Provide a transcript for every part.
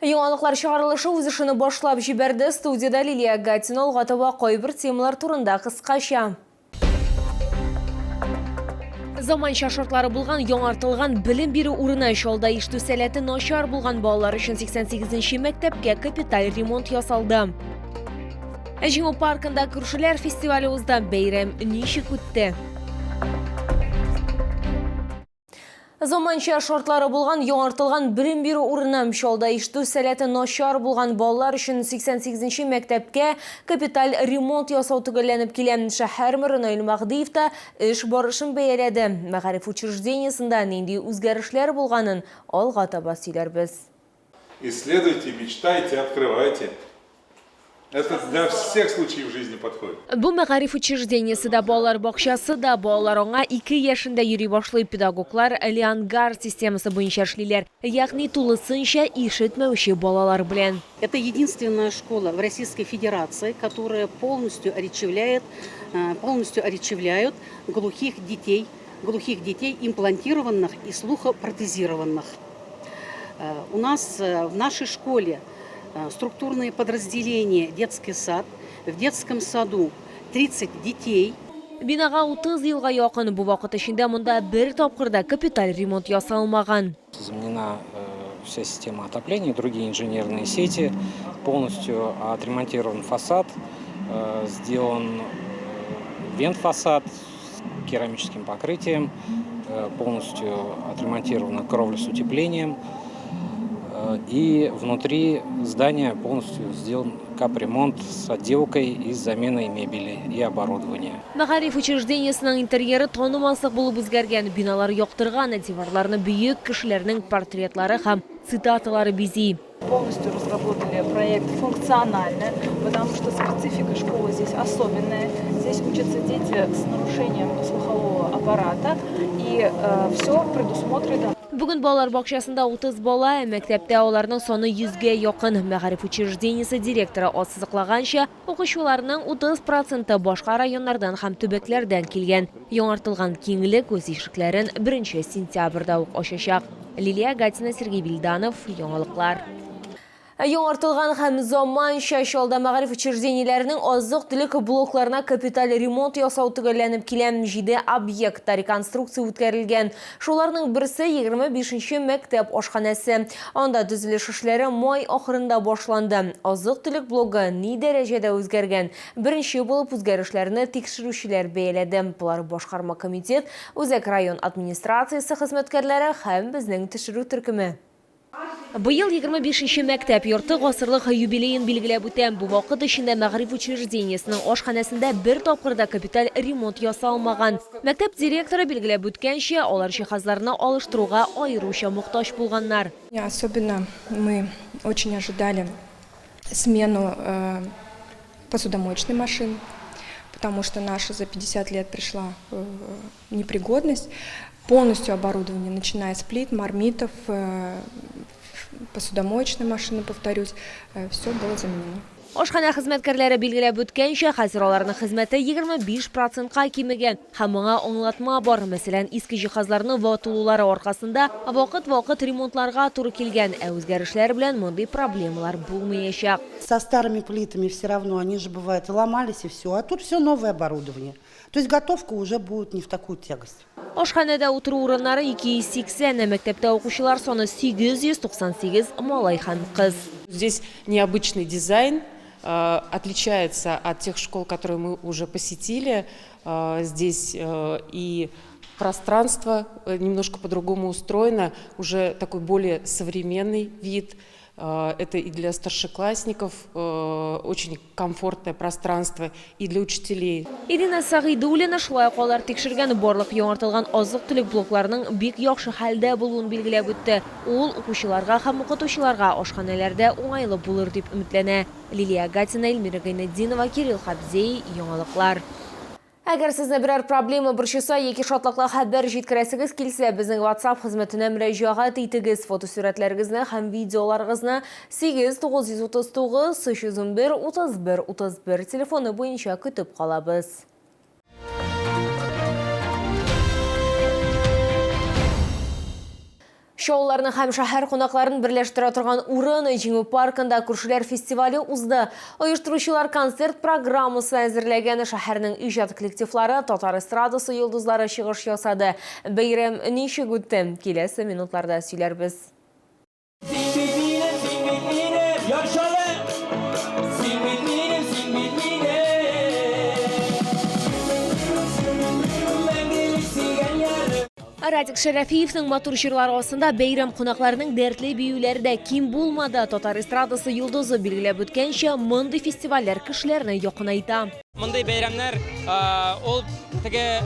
Яңалыклар чыгарылышы үз эшен башлап җибәрде. Студиядә Лилия Гатина алга таба кайбер темалар турында кыскача. Заманча шартлары булган яңартылган белем бирү урыны Чалда ишетү сәләте начар булган балалар өчен 88 нче мәктәпкә капиталь ремонт ясалды. Җиңү паркында күршеләр фестивале узды. Бәйрәм ничек үтте? Заманча шартлары булган яңартылган белем бирү урыны Чалда ишетү сәләте начар булган балалар өчен 88 нче мәктәпкә капиталь ремонт ясау төгәлләнеп килә. Шәһәр мэры Наил Мәһдиев та эш барышын бәяләде. Мәгариф учреждениесендә нинди үзгәрешләр булганын алга таба сөйләрбез. Исследуйте, мечтайте, открывайте. Это для всех случаев жизни подходит. Бу мәгариф учреждениесе дә, балалар бакчасы да, балалар аңа ике яшендә йөри башлый. Педагоглар Леонгард системасы буенча эшлиләр, ягъни тулысынча ишетмәүче балалар белән. Это единственная школа в Российской Федерации, которая полностью оречевляет, полностью оречевляют глухих детей, глухих детей имплантированных и слухопротезированных. У нас в нашей школе структурные подразделения детский сад. В детском саду 30 детей. Бинага 30 елга якын, бу вакыт эчендә монда бер тапкыр да капиталь ремонт ясалмаган. Заменена вся система отопления, другие инженерные сети, полностью отремонтирован фасад, сделан вентфасад с керамическим покрытием, полностью отремонтирована кровля с утеплением. И внутри здания полностью сделан капремонт с отделкой и с заменой мебели и оборудования. Мәгариф учреждениесенең интерьеры танымаслык булып үзгәргән, биналар яктырган, диварларны бөек кешеләрнең портретлары һәм цитаталары бизи. Полностью разработали проект функционально, потому что специфика школы здесь особенная. Здесь учатся дети с нарушением слухового аппарата, и все предусмотрено. Бүген балалар бакчасында 30 бала, ә мәктәптә аларның саны 100гә якын. Мәгариф учреждениесе директоры ассызыклаганча, укучыларның 30 проценты башка районнардан һәм төбәкләрдән килгән. Яңартылган киңлек үз ишекләрен беренче сентябрьдә үк ачачак. Лилия Гатина, Сергей Вильданов, Яңалыклар. Яңартылган һәм заманча Чалда мәгариф учреждениеләренең азык-төлек блокларына капиталь ремонт ясау төгәлләнеп килә. Җиде объектта реконструкция үткәрелгән. Шуларның берсе, 25 нче мәктәп ашханәсе. Анда төзелеш эшләре май ахырында башланды. Азык-төлек блогы ни дәрәҗәдә үзгәргән? Беренче булып үзгәрешләрне тикшерүчеләр бәяләде. Болар башкарма комитет, үзәк район администрациясе хезмәткәрләре һәм безнең төшерү төркеме. Быел 25 нче мәктәп йорты гасырлык юбилеен билгеләп үтә. Бу вакыт эчендә мәгариф учреждениесенең ашханәсендә бер тапкыр да капиталь ремонт ясалмаган. Мәктәп директоры билгеләп үткәнчә, алар җиһазларны алыштыруга аеруча мохтаҗ булганнар. Особенно мы очень ожидали смену посудомоечной машины, потому что наша за 50 лет пришла в непригодность. Полностью оборудование, начиная с плит, мармитов, посудомоечной машины, повторюсь, все было заменено. Ашханә хезмәткәрләре билгеләп үткәнчә, хәзер аларның хезмәте 25 процентка кимегән. Һәм моңа аңлатма бар. Мәсәлән, иске җиһазларны ватылулары аркасында вакыт-вакыт ремонтларга туры килгән. Ә үзгәрешләр белән мондый проблемалар булмаячак. Со старыми плитами все равно, они же бывает ломались и все. А тут все новое оборудование. То есть готовка уже будет не в такую тягость. Ашханәдә утыру урыннары 280, ә мәктәптә укучылар саны 898 малай һәм кыз. Здесь необычный дизайн, отличается от тех школ, которые мы уже посетили. Здесь и пространство немножко по-другому устроено, уже такой более современный вид. Это и для старшеклассников очень комфортное пространство, и для учителей. Ирина Сәгыйдуллина шулай ук алар тикшергән барлык яңартылган азык-төлек блокларының бик яхшы хәлдә булуын билгеләп үтте. Ул укучыларга һәм укытучыларга ашханәләрдә уңайлы булыр дип өметләнә. Лилия Гатина, Эльмира Гайнетдинова, Кирилл Хабзей, Яңалыклар. Әгәр сезне берәр проблема борчыса яки шатлыклы хәбәр җиткерәсегез килсә, безнең WhatsApp хезмәтенә мөрәҗәгать итегез. Фотосурәтләрегезне һәм видеоларыгызны 8 939 311 31 31 телефоны буенча көтеп калабыз. Чаллыларны һәм шәһәр кунакларын берләштерә торган урын, Җиңү паркында күршеләр фестивале узды. Оештыручылар концерт программасы әзерләгән, шәһәрнең иҗат коллективлары, татар эстрадасы йолдызлары чыгыш ясады. Бәйрәм ничек үтте? Киләсе минутларда сөйләрбез. Син бит минем, син бит минем, Яр Чаллы! Син бит минем, син бит минем. Мәңгелек сөйгән ярым. Радик Шәрәфиевның матур җырлары астында бәйрәм кунакларының дәртле биюләре дә ким булмады. Татар эстрадасы йолдызы билгеләп үткәнчә, мондый фестивальләр кешеләрне якынайта. Мондый бәйрәмнәр ул теге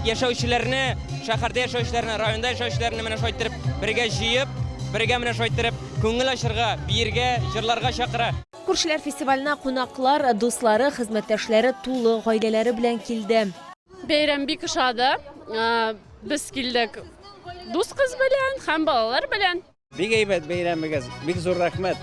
яшәүчеләрне, шәһәрдә яшәүчеләрне, районда яшәүчеләрне менә шулай иттереп бергә җыеп, бергә менә шулай иттереп күңел ачырга, биергә, җырларга чакыра. Күршеләр фестиваленә кунаклар, дуслары, хезмәттәшләре тулы гаиләләре белән килде. Бәйрәм бик ошады. Без килдек дус кыз белән һәм балалар белән. Бик әйбәт бәйрәмегез, бик зур рәхмәт.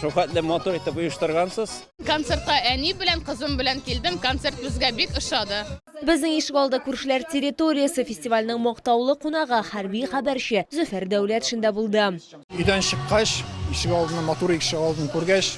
Шулхәтле матур итеп оештыргансыз. Концертка әни белән, кызым белән килдем. Концерт безгә бик ошады. Безнең ишегалды күршеләр территориясе фестивальнең мактаулы кунагы, хәрби хәбәрче Зөфәр Дәүләтшин дә булды. Өйдән чыккач, ишегалдын, матур ишегалдын күргәч,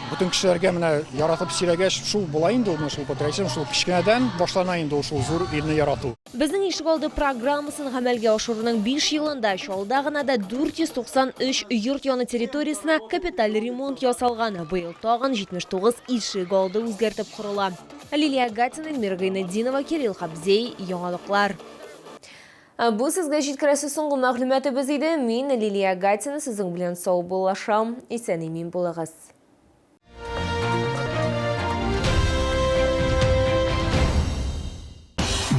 бөтен кешеләргә менә яратып сөйләгәч, шул була инде ул, менә шул патриотизм, шул кечкенәдән башлана инде ул шул зур илне ярату. Безнең ишегалды программасын гамәлгә ашыруның биш елында Чаллыда гына да 493 йорт яны территориясенә капиталь ремонт ясалган. Быел тагын 79 ишегалды үзгәртеп корыла. Лилия Гатина, Эльмира Гайнетдинова, Кирилл Хабзей, Яңалыклар. Бу сезгә җиткерәсе соңгы мәгълүматыбыз иде. Мин, Лилия Гатина, сезнең белән саубуллашам. Исән-имин булыгыз.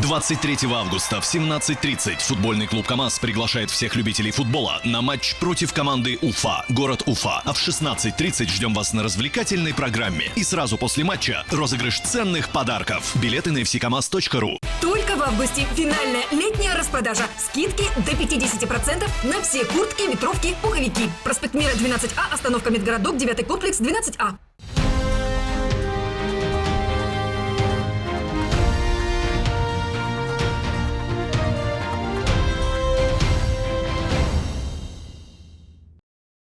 23 августа в 17:30 футбольный клуб «КамАЗ» приглашает всех любителей футбола на матч против команды «Уфа», город Уфа. А в 16:30 ждем вас на развлекательной программе. И сразу после матча розыгрыш ценных подарков. Билеты на fckamaz.ru. Только в августе финальная летняя распродажа. Скидки до 50% на все куртки, ветровки, пуховики. Проспект Мира 12А, остановка Медгородок, 9 комплекс 12А.